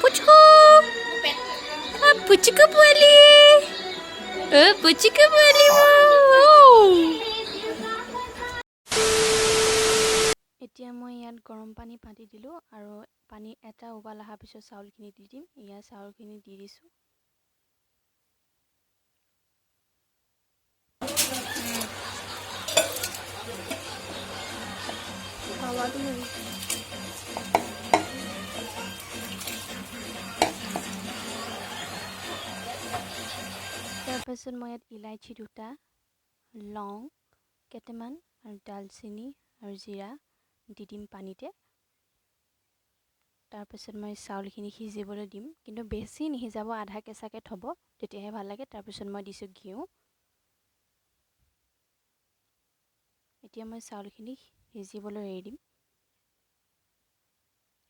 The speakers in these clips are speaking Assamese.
পুচকু, পুচকু পোৱালি, অ পুচকু পোৱালি। এতিয়া মই ইয়াত গৰম পানী পাতি দিলোঁ আৰু পানী এটা উবাল অহাৰ পিছত চাউলখিনি দি দিম। এয়া চাউলখিনি দি দিছোঁ। তাৰপাছত মই ইয়াত ইলাচি 2টা, লং কেইটামান আৰু ডালচেনি আৰু জিৰা দি দিম পানীতে। তাৰপিছত মই চাউলখিনি সিজিবলৈ দিম, কিন্তু বেছি নিসিজাব, আধা কেঁচাকৈ থ'ব, তেতিয়াহে ভাল লাগে। তাৰপিছত মই দিছোঁ ঘিউ। এতিয়া মই চাউলখিনি সিজিবলৈ এৰি দিম।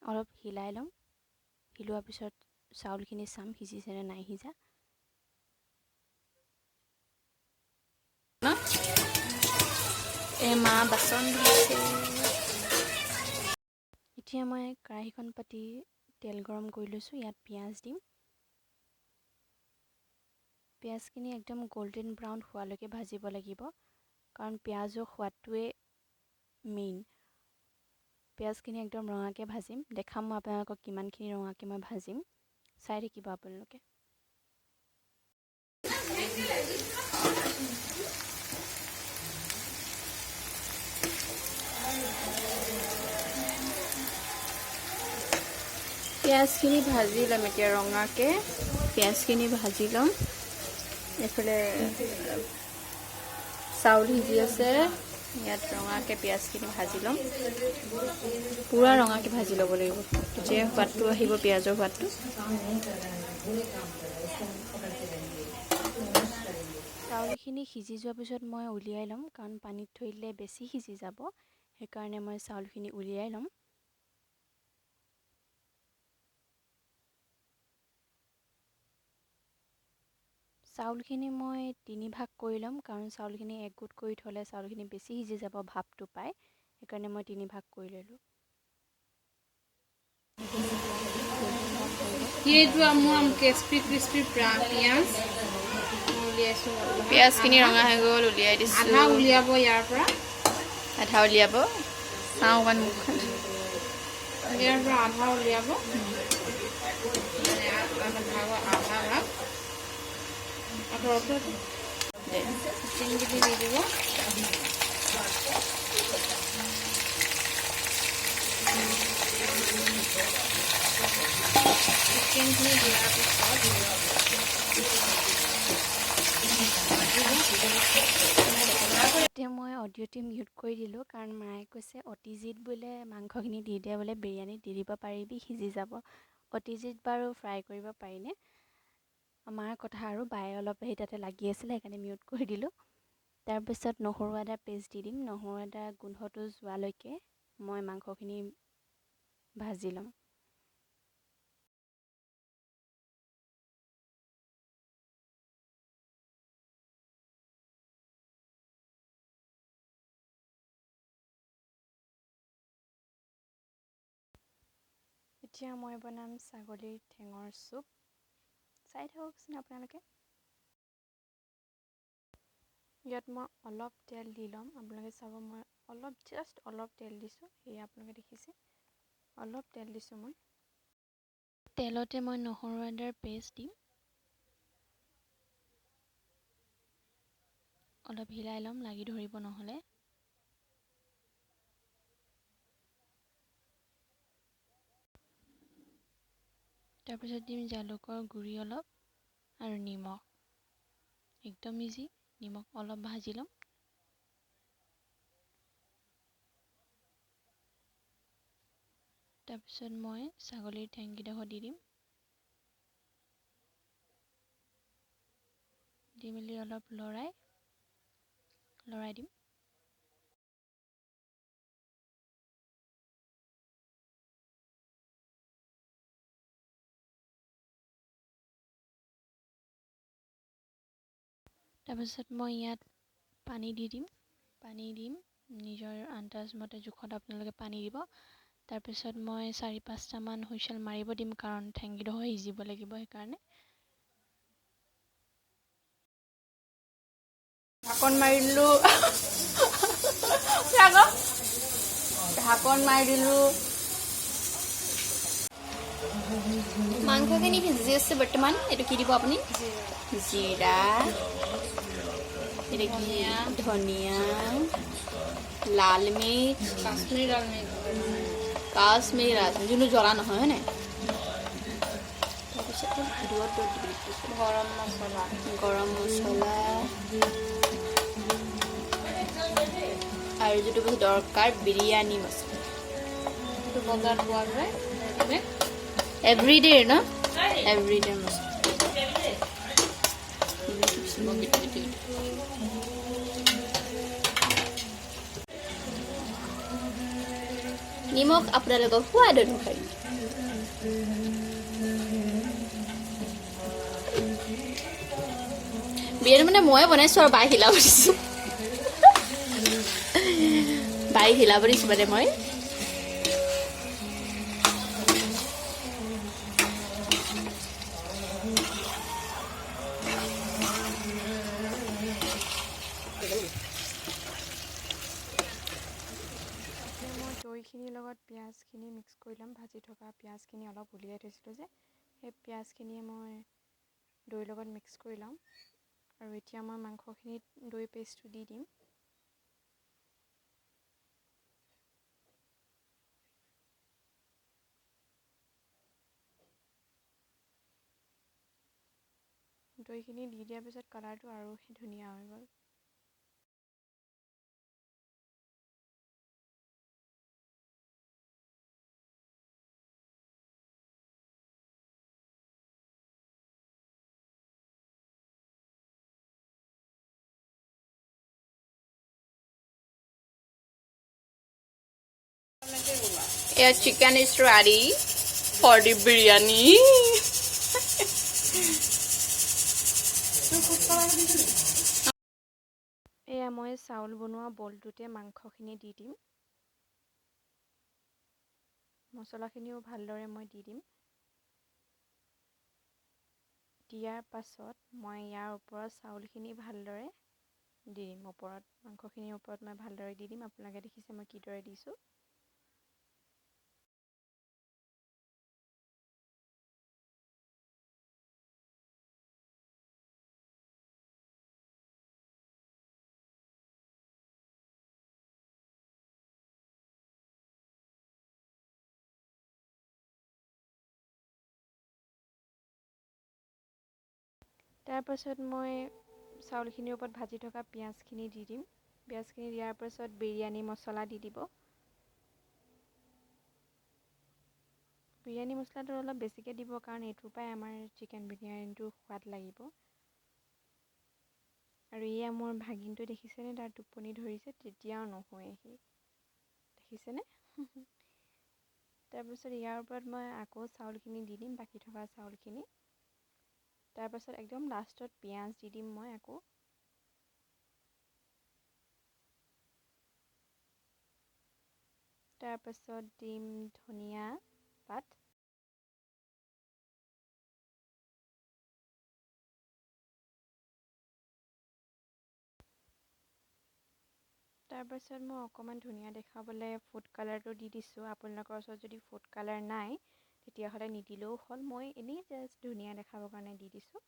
অলপ হিলাই ল'ম। হিলোৱাৰ পিছত চাউলখিনি চাম সিজিছেনে নাই সিজা। এই মা বাচন ধুইছে। এতিয়া মই কেৰাহীখন পাতি তেল গৰম কৰি লৈছোঁ। ইয়াত পিঁয়াজ দিম। পিঁয়াজখিনি একদম গল্ডেন ব্ৰাউন হোৱালৈকে ভাজিব লাগিব, কাৰণ পিঁয়াজৰ সোৱাদটোৱে মেইন। পিঁয়াজখিনি একদম ৰঙাকৈ ভাজিম। দেখাম মই আপোনালোকক কিমানখিনি ৰঙাকৈ মই ভাজিম, চাই থাকিব আপোনালোকে। পিঁয়াজখিনি ভাজি ল'ম এতিয়া ৰঙাকৈ। পিঁয়াজখিনি ভাজি ল'ম। এইফালে চাউল সিজি আছে। ইয়াত ৰঙাকৈ পিঁয়াজখিনি ভাজি ল'ম। পূৰা ৰঙাকৈ ভাজি ল'ব লাগিব, তেতিয়া সোৱাদটো আহিব, পিঁয়াজৰ সোৱাদটো। চাউলখিনি সিজি যোৱাৰ পিছত মই উলিয়াই ল'ম, কাৰণ পানীত থৈ দিলে বেছি সিজি যাব। সেইকাৰণে মই চাউলখিনি উলিয়াই ল'ম। চাউলখিনি মই তিনিভাগ কৰি ল'ম, কাৰণ চাউলখিনি একগোট কৰি থ'লে চাউলখিনি বেছি সিজি যাব, ভাপটো পাই। সেইকাৰণে মই তিনিভাগ কৰি ল'লোঁ। সেইটো মোৰ ক্ৰিস্পি ক্ৰিস্পি পিঁয়াজ উলিয়াইছোঁ। পিঁয়াজখিনি ৰঙা হৈ গ'ল, উলিয়াই দিছোঁ। আধা উলিয়াব ইয়াৰ পৰা। আধা উলিয়াব, চাওঁ অকণমান মুখখন। ইয়াৰ পৰা আধা উলিয়াব, মানে ভাগৰ আধা ভাগ চিকেনখিনি দি দিব। চিকেনখিনি দিয়াৰ পিছত এতিয়া মই অডিঅ'টো মিউট কৰি দিলোঁ, কাৰণ মায়ে কৈছে অতিজিত বোলে মাংসখিনি দি দিয়ে বোলে, বিৰিয়ানীত দি দিব পাৰিবি, সিজি যাব। অতিজিত বাৰু ফ্ৰাই কৰিব পাৰিনে? মাৰ কথা আৰু বায়ে অলপ সেই তাতে লাগি আছিলে, সেইকাৰণে মিউট কৰি দিলোঁ। তাৰপিছত নহৰু আদা পেষ্ট দি দিম। নহৰু আদা গোন্ধটো যোৱালৈকে মই মাংসখিনি ভাজি ল'ম। এতিয়া মই বনাম ছাগলীৰ ঠেঙৰ চুপ। চাই থাককচোন আপোনালোকে। ইয়াত মই অলপ তেল দি ল'ম। আপোনালোকে চাব, মই অলপ জাষ্ট অলপ তেল দিছোঁ। সেয়া আপোনালোকে দেখিছে, অলপ তেল দিছোঁ মই। তেলতে মই নহৰু আদাৰ পেষ্ট দিম। অলপ হিলাই ল'ম, লাগি ধৰিব নহ'লে। তাৰপিছত দিম জালুকৰ গুড়ি অলপ আৰু নিমখ। একদম ইজি। নিমখ অলপ ভাজি ল'ম। তাৰপিছত মই ছাগলীৰ ঠেংকেইডোখৰ দি দিম। দি মেলি অলপ লৰাই লৰাই দিম। তাৰপিছত মই ইয়াত পানী দি দিম। পানী দিম, নিজৰ আন্দাজমতে জোখত আপোনালোকে পানী দিব। তাৰপিছত মই 4-5টামান হুইচেল মাৰিব দিম, কাৰণ ঠেংকিডোখৰ সিজিব লাগিব সেইকাৰণে। ঢাকন মাৰি দিলোঁ, ঢাকন মাৰি দিলোঁ। মাংসখিনি সিজি আছে বৰ্তমান। এইটো কি দিব আপুনি? জিৰা, এইটো কি? ধনিয়া, লাল মিৰ্চ, কাশ্মীৰী লাল মিৰ্চ। কাশ্মীৰী লাল মিৰ্চ, যোনটো জ্বলা নহয়, হয়নে? তাৰপিছত দূৰত দূৰত দিব। গৰম মছলা। গৰম মছলা আৰু যিটো বস্তু দৰকাৰ, বিৰিয়ানী মছলা। এইটো বজাৰত পোৱা যায় ৰেডিমেড। এভৰিডে ন, এভৰিডে মছলা। নিমখ আপোনালোকৰ সোৱাদ অনুসৰি। বিৰিয়ানী মানে ময়ে বনাইছোঁ আৰু বাই হিলাব দিছোঁ, বাই হিলাব দিছোঁ মানে মই। মই দৈখিনিৰ লগত পিঁয়াজখিনি মিক্স কৰি ল'ম। ভাজি থকা পিঁয়াজখিনি অলপ উলিয়াই থৈছিলোঁ যে, সেই পিঁয়াজখিনিয়ে মই দৈৰ লগত মিক্স কৰি ল'ম। আৰু এতিয়া মই মাংসখিনিত দৈ পেষ্টটো দি দিম। দৈখিনি দি দিয়াৰ পিছত কালাৰটো আৰু ধুনীয়া হৈ গ'ল। Yeah, chicken is ready for the biryani. এয়া মই চাউল বনোৱা বলটোতে মাংসখিনি দি দিম। মছলাখিনিও ভালদৰে মই দি দিম। দিয়াৰ পাছত মই ইয়াৰ ওপৰত চাউলখিনি ভালদৰে দি দিম। ওপৰত মাংসখিনিৰ ওপৰত মই ভালদৰে দি দিম। আপোনালোকে দেখিছে মই কিদৰে দিছোঁ। তাৰপাছত মই চাউলখিনিৰ ওপৰত ভাজি থকা পিঁয়াজখিনি দি দিম। পিঁয়াজখিনি দিয়াৰ পাছত বিৰিয়ানী মছলা দি দিব। বিৰিয়ানী মছলাটো অলপ বেছিকৈ দিব, কাৰণ এইটোৰ পৰাই আমাৰ চিকেন বিৰিয়ানীটো সোৱাদ লাগিব। আৰু এয়া মোৰ ভাগিনটো দেখিছেনে, তাৰ টোপনি ধৰিছে, তেতিয়াও নুশুৱে সি, দেখিছেনে? তাৰপিছত ইয়াৰ ওপৰত মই আকৌ চাউলখিনি দি দিম, বাকী থকা চাউলখিনি। তাৰপাছত একদম লাষ্টত পিঁয়াজ দি দিম মই আকৌ। তাৰপাছত দিম ধনিয়া পাত। তাৰপাছত মই অকণমান ধুনীয়া দেখাবলৈ ফুড কালাৰটো দি দিছোঁ। আপোনালোকৰ ওচৰত যদি ফুড কালাৰ নাই তেতিয়াহ'লে নিদিলেও হ'ল, মই এনেই জাষ্ট ধুনীয়া দেখাবৰ কাৰণে দি দিছোঁ।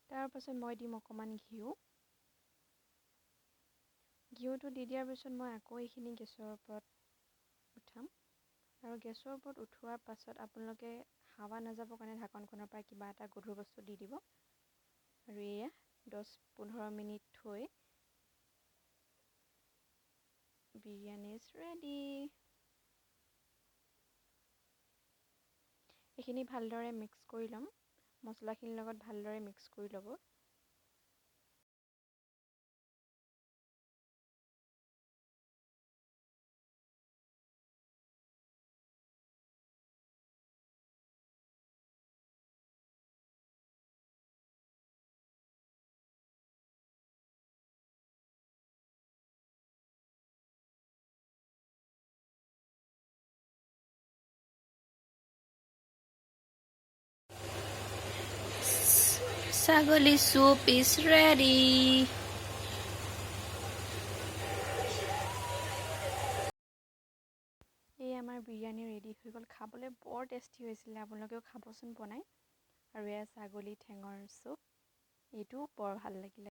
তাৰপাছত মই দিম অকণমান ঘিউ। ঘিউটো দি দিয়াৰ পিছত মই আকৌ এইখিনি গেছৰ ওপৰত উঠাম। আৰু গেছৰ ওপৰত উঠোৱাৰ পাছত আপোনালোকে হাৱা নাযাবৰ কাৰণে ঢাকনখনৰ পৰা কিবা এটা গধুৰ বস্তু দি দিব। আৰু এয়া 10-15 মিনিট থৈ বিৰিয়ানী is ready. এইখিনি ভালদৰে মিক্স কৰি ল'ম, মছলাখিনিৰ লগত ভালদৰে মিক্স কৰি ল'ব। ছাগলী চুপ is ready. এই আমাৰ বিৰিয়ানী ৰেডি হৈ গ'ল। খাবলৈ বৰ টেষ্টি হৈছিলে, আপোনালোকেও খাবচোন বনাই। আৰু এয়া ছাগলী ঠেঙৰ চুপ, এইটোও বৰ ভাল লাগিলে।